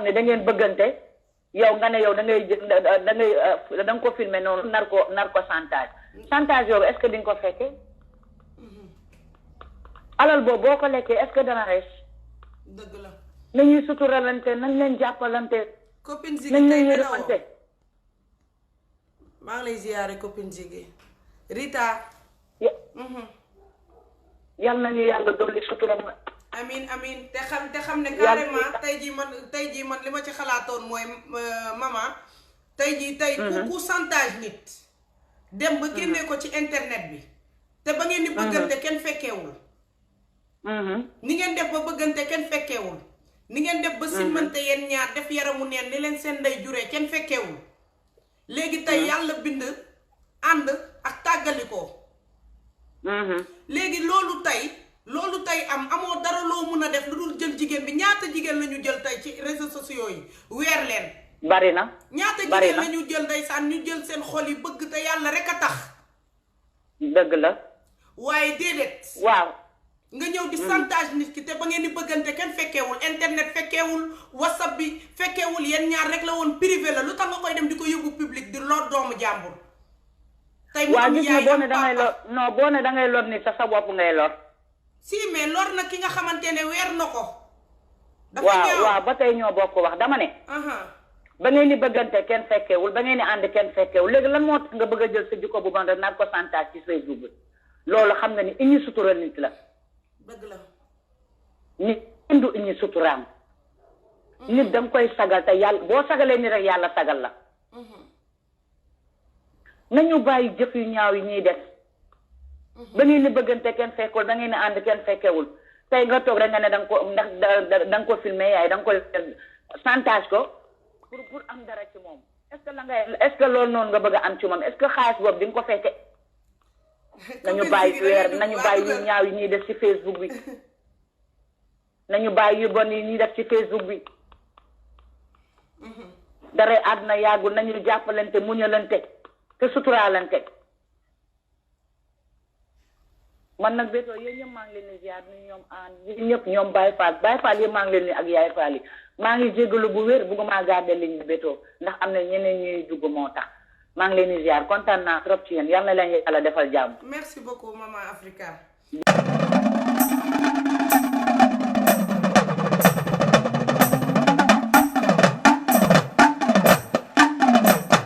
xam ne da ngeen bëggante yow nga ne yow da nga ko filmer noonu nar ko chantage yooyu est-ce que di nga ko fekkee alal boobu boo ko lekkee est-ce que dana rees dëgg la nañuy suturalante nañ leen jàppalante copine Ziggy nañ tey leen nelawoo yërëmante maa ngi lay ziyaare copine Ziggy Rita yal nañu yàlla dolli suturam amin amin te xam ne carrément tey jii man li ma ci xalaatoon mooy maman tey jii ku chantage nit dem ba génnee ko ci internet bi te ba ngeen di bëggante kenn fekkeewul ni ngeen def ba bëggante kenn fekkeewul ni ngeen def ba simmante yeen ñaar def yaramu neen ni leen seen ndey juree kenn fekkeewul léegi tey yàlla bind ànd ak tàggalikoo léegi loolu tey amoo dara loo mun a def lu dul jël jigéen bi ñaata jigéen la ñu jël tey ci réseaux sociaux yi weer leen bari na ñaata jigéen la ñu jël ndeysaan ñu jël seen xol yi bëgg te yàlla rek a tax dëgg la waaye déedéet waaw nga ñëw di chantage nit ki te ba ngeen di bëggante kenn fekkeewul internet fekkeewul whatsapp bi fekkeewul yéen ñaar rek la woon privé la lu tax nga koy dem di ko yóbbu public di lor doomu jàmbur tey mu am yaay boo ne dangay lor non boo ne dangay lor nit sa bopp ngay lor si mais lor na ki nga xamante ne weer na ko dafa ñaaw waaw ba tey ñoo bokk wax dama ne ba ngeen di bëggante kenn fekkeewul ba ngeen di ànd kenn fekkeewul léegi lan moo tax nga bëgg a jël sa jikko bu bon rek naan ko chantage ci Facebook bi loolu xam nga ni iñu sutural nit la dëgg la nit kenn du iñu suturaam nit danga koy sagal te yàlla boo sagalee ni rek yàlla sagal la nañu bàyyi jëf yu ñaaw yi ñuy def ba ngeen di bëggante kenn fekkewul ba ngeen di ànd kenn fekkewul tey nga toog rek nga ne danga ko filmer yaay danga koy chantage ko pour am dara ci moom est-ce que loolu noonu nga bëgg a am ci moom est-ce que xaalis boobu di nga ko fekke nañu bàyyi yu ñaaw yi ñuy def ci Facebook bi nañu bàyyi yu bon yi ñuy def ci Facebook bi dara àdduna yàggul nañu jàppalante muñalante te suturaalante man nag bétoo yéen ñëpp maa ngi leen di ziar ni ñoom ñëpp ñoom Baye Fall yëpp maa ngi leen ni ak Yaay Fall yi maa ngi jégalu bu wér bëgguma garder ligne bi bétoo ndax am na ñeneen ñuy dugg moo tax maa ngi leen di ziar kontaan naa trop ci yéen yal na leen yàlla defal jàmm. Merci beaucoup maman Africa.